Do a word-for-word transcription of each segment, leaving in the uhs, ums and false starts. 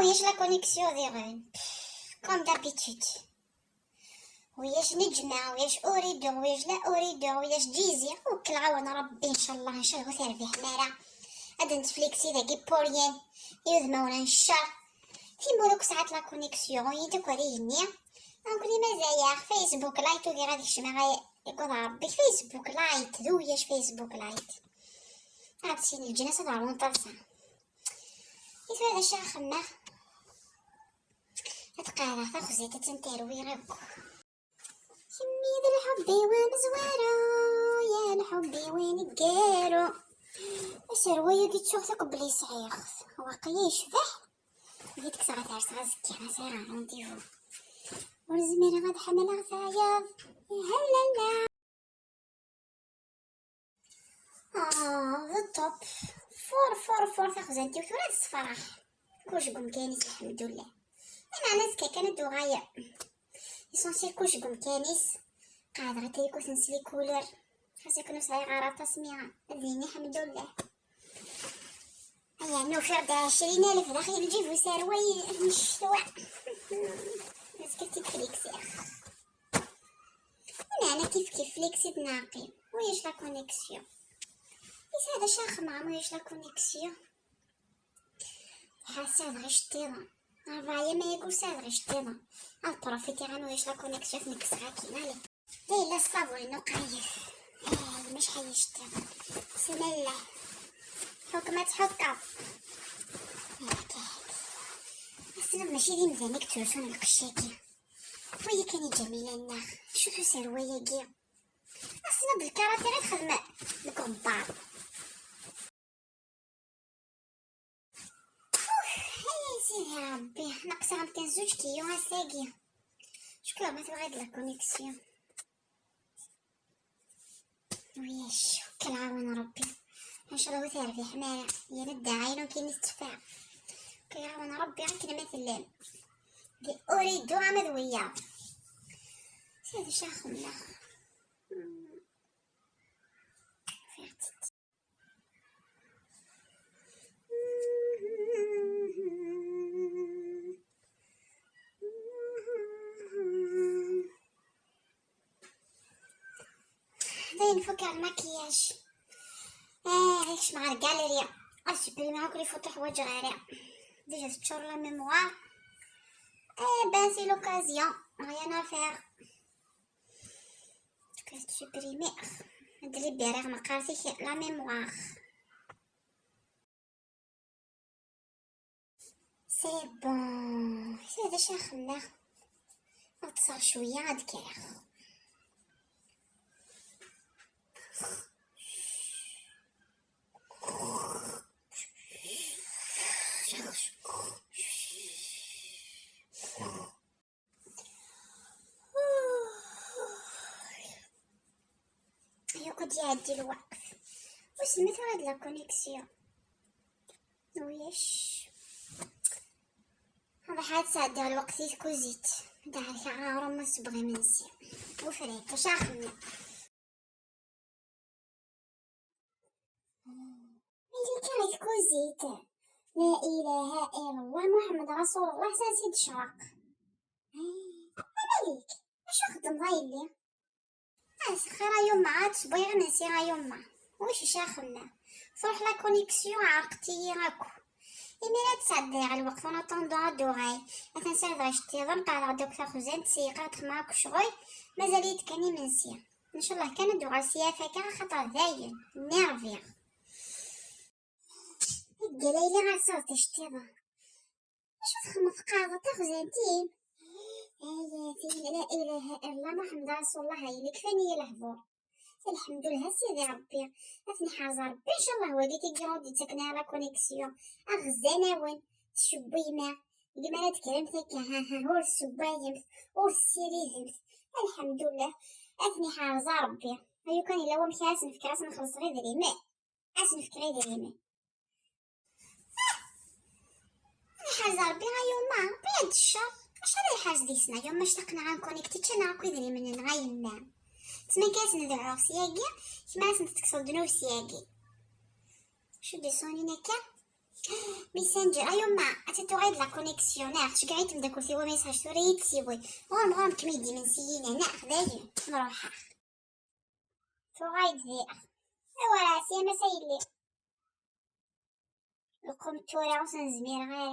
Ulac la connexion diɣen. Comme d'habitude. Ulac neǧma, ulac uridu, ulac la uridu, ulac ǧizi. Wekleɣ-awen Rebbi, ncallah, ncallah ur terbiḥ ara. Ad nettfliksi dagi pour rien. I udmawen n ccer. Timura akk sɛant la connexion, yit akk ar igenni. Donc, li mazal-aɣ Facebook Lite, ur giɣ ad kecmeɣ ay-, deg uḍar Rebbi. Facebook Lite, d ulac Facebook Lite. Ad sin leǧnas ad ṛwun taḍsa. I tura d acu ara xemmeɣ? Ad qeɛdeɣ taxzit ad tent-rwiɣ akk. Kemmi d lḥebb-iw amezwaru, ya lḥebb-iw aneggaru. Aserway-agi ttuɣ-t akk belli sɛiɣ-t. Waqila yecbeḥ. Ad t-kkseɣ ad t-rseɣ azekka, ma sɛiɣ rendez-vous. Ur zmireɣ ad ḥemmleɣ tayeḍ. Ihalala. Ah, d top. Fur, fur, fur, taxzant-iw tura d ssefraḥ. Kullec deg umkan-is, lḥemdullah. Lameɛna azekka kan ad d-uɣal. L'essentiel kullec deg umkan-is. Qeɛdeɣ atayikut-nnes les couleurs. Xas akken ur sɛiɣ ara aṭas, mi ad yini lḥemdullah. Aya, nufiɣ-d ɛecrin alef daxel lǧib userway n ccetwa. Azekka ad t-id-fliksiɣ. Lameɛna kif kif fliksi-d neɣ qqim. Ulac la connexion. Yesɛa d acu ara xemmeɣ ma ulac la connexion? Ḥaseɣ dɣa iceṭṭiḍen. Ṛebɛa yama yak ur sɛiɣ dɣa iceṭṭiḍen. Ad profitiɣ ama ulac la connexion, ad t-nekkseɣ akkin. Allez. Da yella ṣṣabun n uqayef. Ay, mačči ḥay iceṭṭiḍen. Smallah. Ḥukma tḥukkeḍ. Ass-a mačči d imdanen i yettrusun lqecc-agi. Wagi kan i Ǧamila-nneɣ. Acu-t userway-agi? Ass-a d lkarati i txedmem deg uɣebbar. Uf, ay Sidi Ṛebbi, neqseɣ-am kan zuǧ kiyu ass-agi. Cukkeɣ ma tebɣiḍ la connexion. Wiyac, wekkel ɛawen Ṛebbi. Ncallah ur terbiḥem ara, yal ddeɛwat akken i tetteffeɣ. Wekkel ɛawen Ṛebbi akken ma tellam. Di uridu ama d wiyaḍ. Sidi Caxemma. Ufiɣ-tt. Dayen fukeɣ lmakiyaj. Ah, ad kecmeɣ ɣer galleria. Ad supprimer akk les photos ḥwaǧeɣ ara. Déjà teččur la mémoire. Eh ben, c'est l'occasion, rien à faire. Ad supprimer. Ad libérer meqqar-ik la mémoire. C'est bon. C'est d acu ara xemmeɣ. Ad ṭṭseɣ cwiya, ad kkreɣ. Yuko d-iɛeddi lweqt. Wissen ma tuɣal-d la connexion. Ulac. Ruḥ ad sɛeddiɣ lweqt di tkuzit. Ad ɛerkeɣ aɣrum ma sebɣ imensi. Ufrek, acu ara xemmeɣ? Ili kan di tkuzit. La ilaha illallah Muḥemmed Rasulullah, s ansi d-tecreq. Amalik, acu xeddmeḍ a yelli? Ah, s xir a yumma, ad sewweɣ imensi a yumma. Wic icaxen-nni? Truḥ la connexion, ɛerqent-iyi akk. Imir ad sɛeddiɣ lweqt en attendant ad d-uɣal. Atan sirdeɣ iceṭṭiḍen, qeɛdeɣ-d akk taxzant, seyqeɣ-d xemmeɣ akk ccɣel. Mazal-iyi-d kan imensi. Ncallah kan ad d-uɣal sya fakaɣ, axaṭer dayen, nniɣbiɣ. Deg layla ɣer sort iceṭṭiḍen. Acu txedmeḍ, teqqareḍ taxzant-im? Ay, ay, la ilaha illallah Muḥemmed Rasulullah, ay nekfan-iyi lehdur. Lḥemdullah a Sidi Ṛebbi, ad ten-iḥrez Ṛebbi, ncallah wagi kiki ur d-yettaken ara la connexion. Aɣ zzan-awen, tcewwim-aɣ, deg mi ara d-tekkremt akka, ha, ha, ur tessewwayemt, ur tessiridemt. Lḥemdullah, ad ten-iḥrez Ṛebbi. Ay ukan yella wamek ara sen-fkeɣ, ad sen-xellṣeɣ idrimen. Ad sen-fkeɣ idrimen. Ah! Ad iḥrez Ṛebbi a yuma, Ṛebbi ad d-cceṛ. Acu ara iḥrez deg-sen a yuma, ctaqen-aɣ ad nkunikti, ččan-aɣ akk idrimen-nneɣ a yemma. Ttmanka ad sen-dɛuɣ syagi, kemm ara sen-tekkseḍ ddnub syagi. Acu d-isunin akka? Messenger, ayuma, ad tuɣal la connexion, neɣ ceggeɛ-it mdakkelt-iw message tura i d-siwi. Ɣur-m, ɣur-m kem-id imensiyin, neɣ dayen, nruḥ. Tuɣal-d diɣ. Awara, sya ma sa yelli. Lqum tura ur s-nezmir ara.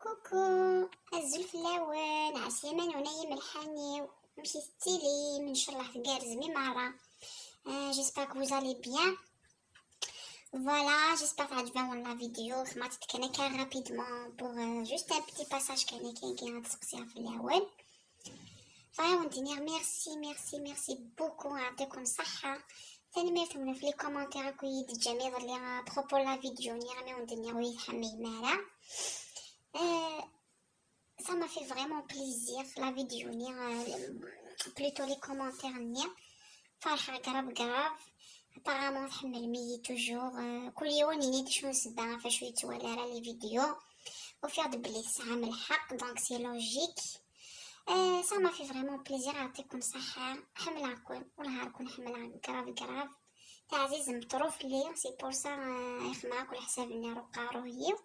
Coucou, azul fell-awen, ɛeslama-nwen ay imelḥan-iw, amek i tettilim? Ncallah tgerrzem i merra. Euh, j'espère que vous allez bien. Voilà, j'espère teɛǧeb-awen la vidéo. Xedmeɣ-tt kan akka rapidement pour, euh, juste un petit passage kan akka ad seqsiɣ fell-awen. Bɣiɣ ad wen-d-iniɣ merci, merci, merci beaucoup, yeɛṭikum ṣṣeḥḥa. Tanemmirt-nwen ɣef les commentaires akk i yi-d-teǧǧam iḍelli à propos la vidéo-nni, imi wen-d-nniɣ ur yi-tḥemmlem ara. Euh, ça m'a fait vraiment plaisir, la vidéo-nni, euh, plutôt les commentaires-nni. Ferḥeɣ grave, grave. Apparemment tḥemmlem-iyi toujours. Euh, kul yiwen ini-d acu n ssebba ɣef acu yettwali ara les vidéos. Ufiɣ-d belli tesɛam lḥeqq, donc c'est logique. Euh, ça m'a fait vraiment plaisir, yeɛṭikum ṣṣeḥḥa. Ḥemmleɣ-ken, wellah ar ken-ḥemmleɣ grave, grave. Teɛzizem trop fell-i, c'est pour ça, euh, i xedmeɣ akk leḥsab-nni ar uqerruy-iw.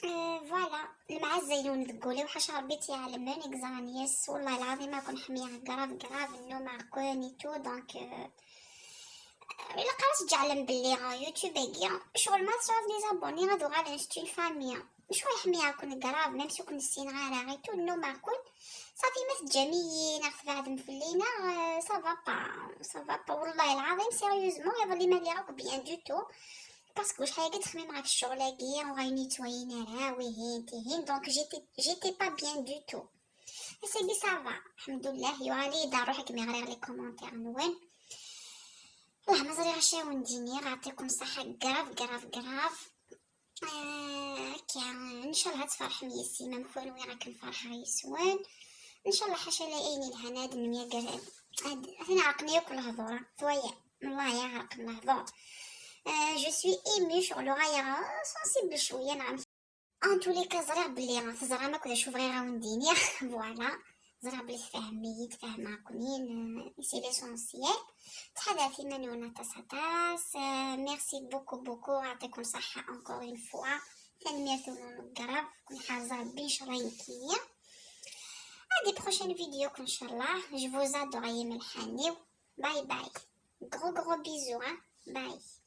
Euh, voilà, lemɛazza-nwen deg wul-iw, ḥaca Rebbi i tt-iɛelmen, i yeẓran yes, wellah lɛaḍim ad ken-ḥemmleɣ grave, grave, nnumeɣ-ken et tout, donc, euh, ilaq ara tǧeɛlem belli, euh, YouTube-agi, ccɣel ma tesɛuḍ les abonnés ad uɣalen c'est une famille. Ccɣel ḥemmleɣ-ken grave, même si ur ken-ssineɣ ara et tout, nnumeɣ-ken. Ṣafi, ma teǧǧam-iyi neɣ tbeɛdem fell-i neɣ, euh, ça va pas, ça va pas, wellah lɛaḍim, sérieusement, iḍelli ma lliɣ akk bien du tout. Parce que wacḥal-agi d-xemmimeɣ ɣef ccɣel-agi, ur ayen yettwayin ara, wihin, tihin, donc j'étais, j'étais pas bien du tout. Ass-agi ça va, lḥemdullah, yuɣal-iyi-d ṛṛuḥ akken mi ɣriɣ les commentaires-nwen. Wellah ma ẓriɣ acu ara wen-d-iniɣ, yeɛṭikum ṣṣeḥḥa grave, grave, grave. Euh, akka, ncallah ad tferḥem yis-i, ma kenwi akken ferḥeɣ yis-wen. Ncallah ḥaca la ayen yelhan ad nemyager, ad, ad atan ɛerqen-iyi akk lehdur, twaya, والله يا عرق الهضور. Euh, je suis émue, ccɣel uɣaleɣ sensible cwiya, نعم. En tous les cas, ẓriɣ belli teẓram akk d acu bɣiɣ ad wen-d-iniɣ. Voilà. Ẓriɣ belli tfehmem-iyi, tfehmeɣ-ken-in, euh, c'est l'essentiel. Ttḥadaret iman-nwen aṭas, aṭas. Euh, merci beaucoup, beaucoup. Yeɛṭikum ṣṣeḥḥa encore une fois. Tanemmirt-nwen grave. Ken-iḥrez Rebbi, ncallah, nekk-iyi. À des prochaines vidéos, ncallah. Je vous adore, ay imelḥan-iw. Bye bye. Gros, gros bisous, hein. Bye.